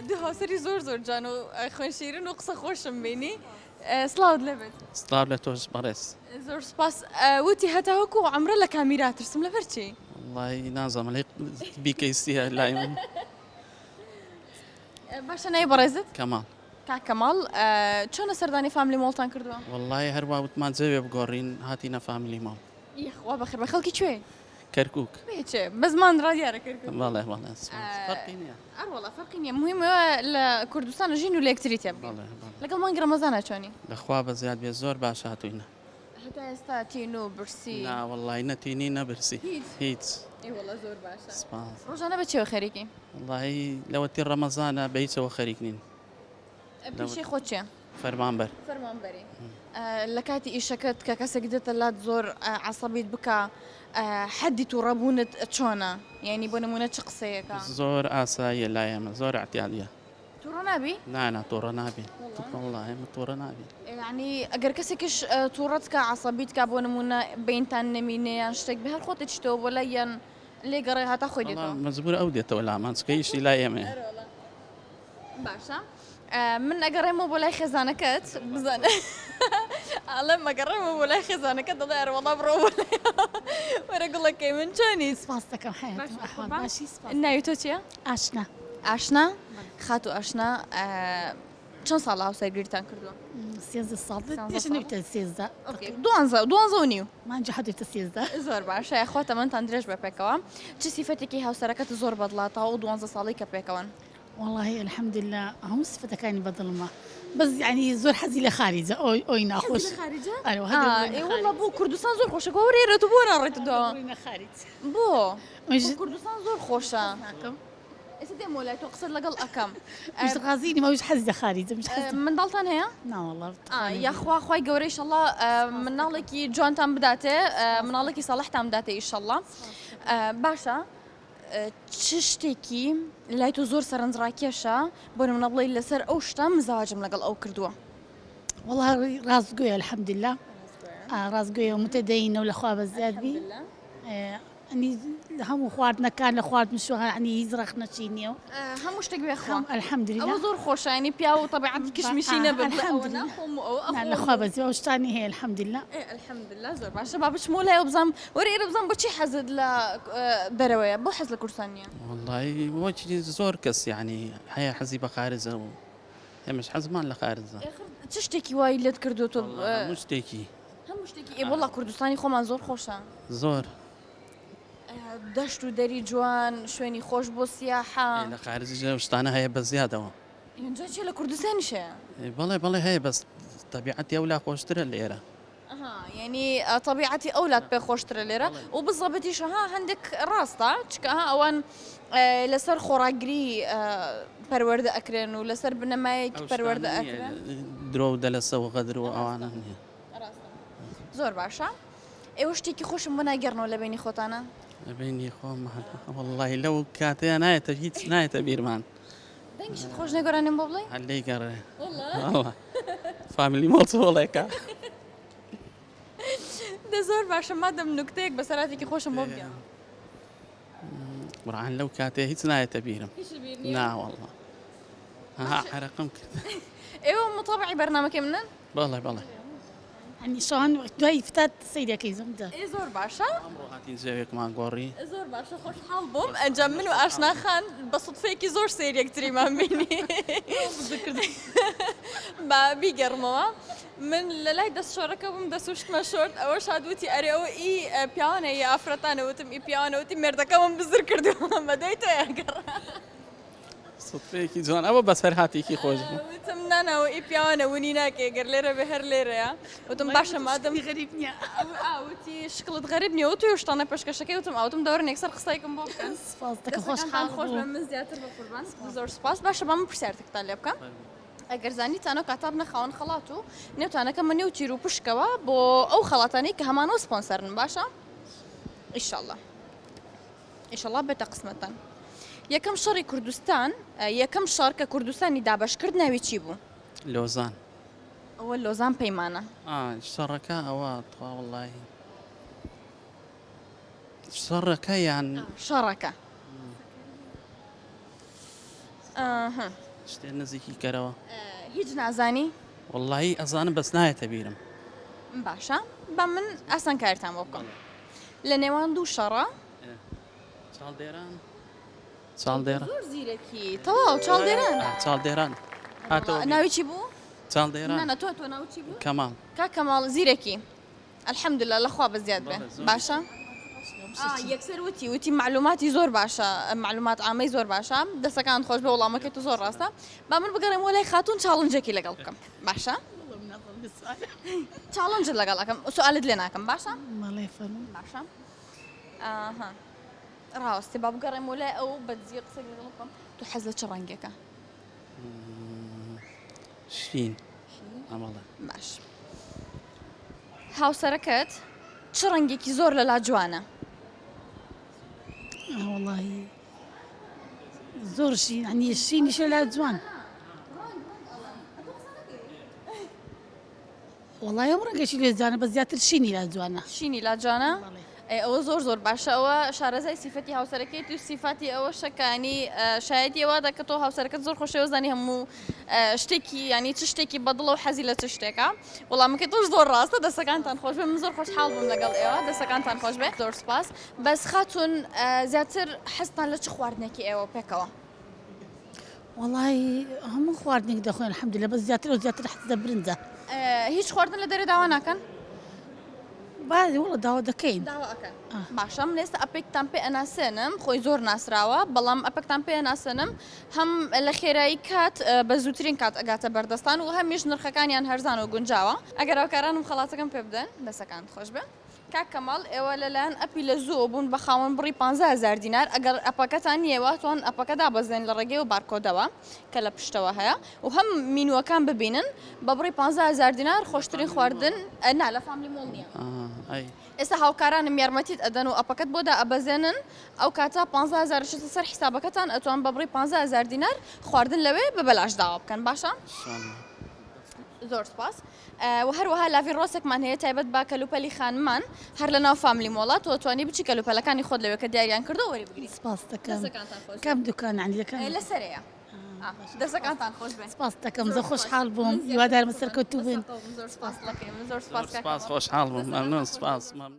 دوو هاوسەری زۆر زۆر جوان و خوێن شیرن و قسە خۆشم بینی سڵاوت لێبێت. سڵاو لە تۆش بەڕێز. زۆر سوپاس وتی هەتاوەکو عەمرە لە کامیرا ترسم لەبەر چی؟ وەڵی نازانم لێ بیکەیسیە لای من. باشە ناوی بەڕێزت؟ کەماڵ. کاک کەماڵ چۆنە سەردانی فاملی مۆڵتان کردووە؟ وەڵی هەروا وتمان جەوێ بگۆڕین هاتینە فاملی مۆڵ. یەخوا بەخێر بە خەڵکی کوێی؟ کەرکوک. پێچێ بە زمان ڕا دیارە کەرکوک. بەڵێ بەڵێ سوپاس فەرقی نییە. ئەروەڵا فەرقی نییە مهم ئەوە لە کوردستان ژین و لە یەکتری تێبگەین. بەڵێ بەڵێ. لەگەڵ مانگی ڕەمەزانا چۆنی؟ لە خوا بەزیاد بێ زۆر باش هاتووینە. هەتا ئێستا تینوو برسی؟ نا وەڵای نە تینی نە برسی هیچ؟ هیچ. ئەی وەڵا زۆر باشە. سوپاس. ڕۆژانە بە چیەوە خەریکی؟ وەڵایی لەوەتی ڕەمەزانە بە هیچەوە خەریک نین. پیشەی خۆت چیە؟ فەرمانبەر. فەرمانبەری. لە کاتی ئیشەکەت کە کەسێک دێتە لات زۆر عەسەبیت بکا حەدی توڕەبوونت چۆنە؟ یانی بۆ نموونە چ قسەیەکە؟ زۆر ئاساییە لای ئێمە زۆر ئیعتیادیە. توڕە نابی؟ نا نا توڕە نابین. وەڵا ئێمە توڕە نابین. یانی ئەگەر کەسێکیش توڕەت کا عەسەبیت کا بۆ نموونە بەینتان نەمینێ یان شتێک بێ هەر خۆت دەچیتەوە بۆ لای یان لێ گەڕێ هەتا خۆی وەڵا دێتەوە؟ مەجبوورە ئەو دێتەوە لامان چونکە ئیشی لای ئێمەیە. باشە من ئەگەڕێمەوە بۆ لای خێزانەکەت بزانە ئەڵێم ئەگەڕێمەوە بۆ لای خێزانەکەت دەڵێ ئەرەوەڵا بڕۆ بۆ لای وەرە گوڵەکەی من چۆنی سپاس دەکەم حەیاتم ئەحوال باشی سپاس ناوی تۆ چییە؟ ئاشنا ئاشنا خاتوو ئاشنا چەند ساڵە هاوسەرگیریتان کردووە؟ 13 ساڵ پێش نەبیتە 13 دوانزە دوانزە و نیو مانجی حەوتە 13 زۆر باشە یاخوا تەمەنتان درێژ بە پێکەوە چ سیفەتێکی هاوسەرەکەت زۆر بەدڵە تا ئەو دوانزە ساڵەی کە پێکەوەن؟ وەڵاهی الحمدللە هەموو سفەتەکانی بەدڵمە بەس یعنی زۆر حەزی لە خاریجە ئۆی ئۆی ناخۆش حەزی لە خاریجە؟ ئەرێ وە ئا ئێ وەڵا بۆ کوردستان زۆر خۆشە کوا وەرە ئێرە تۆ بۆ ناڕۆیتە دواوە بڕۆینە خاریج بۆ منیش بۆ کوردستان زۆر خۆشە حەز ناکەم ئێستا دێمەوە لای تۆ قسەت لەگەڵ ئەکەم منیش ڕازی نیم ئەویش حەزی لە خاریجە منیش حەز منداڵتان هەیە؟ نا وەڵا ئا یاخوا خوای گەورە ئیشەڵا مناڵێکی جوانتان بداتێ مناڵێکی ساڵحتان بداتێ ئیشەڵا باشە چ شتێکی لای تۆ زۆر سەرنجڕاکێشە بۆ نمونە بڵێی لەسەر ئەو شتە من زەواجم لەگەڵ ئەو کردووە؟ وەڵا ڕاستگۆیە الحمدللە ڕاستگۆیە و متدەینە و لەخوا بەزیاد بی ئەنی هەموو خواردنەکان لە خواردن شو عنی هیچ ڕەخنەشی نییە و هەموو شتێک بێ خوا الحمدللە ئەوە زۆر خۆشە ینی پیاو و تەبیعەت کشمیشی نەبێ بڵێ ئەوە ناخۆم و ئەوە ئەخۆم لەخوا بەزی ئەو شتانی هەیە الحمدللە ئێ الحمدللە زۆر باشە با بچمەوە لای ئەو بزانم وەرە ئێرە بزانم بۆچی حەزت لە دەرەوەیە بۆ حەز لە کوردستان نییە؟ وەڵایی وەکی زۆر کەس یانی هەیە حەزی بە خارجە و ئێمەش حەزمان لە خارجە. ئێخر چ شتێکی وای لێت کردووە تۆ؟ هەموو شتێکی. هەموو شتێکی ئێ وەڵا کوردستانی خۆمان زۆر خۆشە. زۆر. دەشت و دەری جوان شوێنی خۆش بۆ سیاحە. لە خارجیش ئەو شتانە هەیە بە زیادەوە. ئینجا چیە لە کوردستانیش هەیە. بەڵێ بەڵێ هەیە بەس تەبیعەتی ئەولا خۆشترە لێرە. ئەها یانی تەبیعەتی ئەولات پێ خۆشترە لێرە و بزەبتیش ها هەندێک ڕاستە چکە ها ئەوان لەسەر خۆڕاگری پەروەردە ئەکرێن و لەسەر بنەمایەکی پەروەردە ئەکرێن. درۆ و دەلەسە و غەدر و ئەوانە نییە. زۆر باشە ئێوە شتێکی خۆشم بۆ ناگێڕنەوە لە بەینی خۆتانە؟ لە بەینی خۆمان وەڵڵاهی لەو کاتەیە نایەتە هیچ نایەتە بیرمان. دەنگیشت خۆش نیە گۆرانیم بۆ بڵێی؟ هەر لێی گەڕێ. وەڵا فامیلی مۆڵ چ هۆڵێکە. دە زۆر باشە مادەم نوکتەیەک بەسەرهاتێکی خۆشم بۆ بگێڕە. قورعان لەو کاتەیە هیچ نایەتە بیرم. هیچت بیر نییە؟ نا وەڵا. ها عەرەقم کرد. ئێوە متابعی بەرنامەکەی منن؟ بەڵێ بەڵێ. یانی شەوان دوای فتات سەیرەکەی زۆر جار. ئێ زۆر باشە. ئەمڕۆ هاتین جەوێکمان گۆڕی. زۆر باشە خۆشحاڵ بووم ئەنجا من و ئاشنا خان بە سوتفەیەکی زۆر سەیر یەکتریمان بینی با بیگەڕمەوە من لە لای دەست شۆرەکە بووم دەست وشکمە شۆرد ئەوەش هات وتی ئەرێ ئەوە ئی پیاوانە یا ئافرەتانە وتم ئی پیاوانە وتی مێردەکەمم بزر کردووە بە دوای تۆیا گەڕا. سوتفەیەکی جوان ئەوە بەسەرهاتێکی خۆش بوو. وتم نا نا ئەوە ئی پیاوانە ونی ناکەی گەر لێرە بێ هەر لێرەیە وتم باشە مادەم غەریب نییە وتی شکڵت غەریب نییە وتوی و شتانە پێشکەشەکەی وتم ئا وتم دەوەرن یەکسەر قسەیەکم بۆ بکەن سپاس دەکەم خۆشحاڵ دەستەکانتان خۆش بێ من زیاتر بە قوربان زۆر سپاس باشە با من پرسیارتێکتان لێ بکەم ئەگەر زانیتان ئەو کاتە بنە خاوەن خەڵات و نێوتانەکەمە نێو تیر و پشکەوە بۆ ئەو خەڵاتانەی کە هەمانە و سپۆنسەرن باشە ئیشەڵا ئیشەڵا بێتە قسمەتان. یەکەم شەڕی کوردستان یەکەم شەڕ کە کوردستانی دابەش کرد ناوی چی بوو؟ لۆزان. ئەوە لۆزان پەیمانە. ئا شەڕەکە ئەوە تخوا وەڵاهی شەڕەکە یان شەڕەکە. ئەها. شتێ نزیکی کەرەوە. هیچ نازانی؟ وەڵڵاهی ئەزانم بەس نایەتە بیرم. باشە با من ئاسانکاریتان بۆ بکەم. لە نێوان دوو شەڕە. چاڵدێران چاڵدێران. زۆر زیرەکی تەواو چاڵدێران. چاڵدێران هاتەوە بیرم. ناوی چی بوو؟ چاڵدێران. نا نا تۆ تۆ ناوت چی بوو؟ کەماڵ. کاک کەماڵ زیرەکی. الحمدللە لە خوا بەزیاد بێ باشە یەکسەر وتی وتی معلوماتی زۆر باشە معلومات عامەی زۆر باشە دەسەکان خۆش بە وەڵامەکەی تو زۆر ڕاستە با من بگەڕێم وەلای خاتون challenge ێکی لەگەڵ بکەم باشە challenge ت لەگەڵ ئەکەم سوالت لێ ناکەم باشە باشە ئاها ڕاستێ با بگەڕێم وەلای ئەو بەدزی قسەی لەگەڵ بکەم تو حەز لە چ ڕەنگێکە شین ئەمەڵێ. باش هاوسەرەکەت چ ڕەنگێکی زۆر لەلا جوانە؟ وەڵاهی زۆر شین ئەنی شینیش لەلا جوان وەڵای ئەم ڕەنگەشی لێ جوانە بەس زیاتر شینی لا جوانە. شینی لا جوانە؟ ئەی ئەوە زۆر زۆر باشە ئەوە شارەزای سیفەتی هاوسەرەکەیت و سیفاتی ئەوەشە کە ینی شایەتی ئەوە دە کە تۆ هاوسەرەکەت زۆر خۆشەوە زانی هەموو شتێکی ینی چ شتێکی بەدڵە و حەزی لە چ شتێکە وەڵامەکەی تۆش زۆر ڕاستە دەسەکانتان خۆش بێ من زۆر خۆشحاڵ بووم لەگەڵ ئێوە دەسەکانتان خۆش بێ زۆر سپاس بەس خاتون زیاتر حەزتان لە چ خواردنێکی ئێوە پێکەوە؟ وەڵای هەموو خواردنێک دەخۆین الحمدللە بەس زیاتر و زیاتر حەز لە برنجە. هیچ خواردن لە دەرێ داوا ناکەن؟ بەڵێ وەڵا داوا دەکەین. داوا ئەکەن باشە من ئێستا ئەپێکتان پێ ئەناسێنم خۆی زۆر ناسراوە بەڵام ئەپێکتان پێ ئەناسێنم هەم لە خێرایی کات بە زووترین کات ئەگاتە بەردەستان و هەمیش نرخەکانیان هەرزان و گونجاوە ئەگەر هاوکارانم خەڵاتەکەم پێ بدەن دەسەکانت خۆش بێ. کاک کەماڵ ئێوە لەلایەن ئەپی لە زووەوە بوون بە خاوەن بڕی 15 هەزار دینار ئەگەر ئەپەکەتان نییە واتوان ئەپەکە دابەزێن لە ڕێگەی و بارکۆدەوە کە لە پشتەوە هەیە و هەم مینوەکان ببینن بە بڕی 15 هەزار دینار خۆشترین خواردن نا لە فاملی مۆڵ نییە ئێستا هاوکارانم یارمەتیت ئەدەن و ئەپەکەت بۆ دائەبەزێنن ئەو کاتە 15 هەزار شتە سەر حیسابەکەتان ئەتوان بە بڕی 15 هەزار دینار خواردن لەوێ بە بەلاش داوا بکەن باشە زۆر سپاس. وە هەروەها لاڤین ڕۆسێکمان هەیە تایبەت بە کەلوپەلی خانمان هەر لە ناو فاملی مۆڵە تۆ توانی بچی کەلوپەلەکانی خۆت لەوێ کە دیاریان کردووە وەری بگری. سپاست دەکەم. دەسەکانتان خۆش بێ. کام دوکان یانی لە کام؟ لەسەرێیە. دەسەکانتان خۆش بێ. سپاست دەکەم زۆر خۆشحاڵ بووم هیوادارم سەرکەوتوو بن. زۆر سپاس دەکەم زۆر سپاس سپاس خۆشحاڵ بووم مەمنون سپاس مەمنون.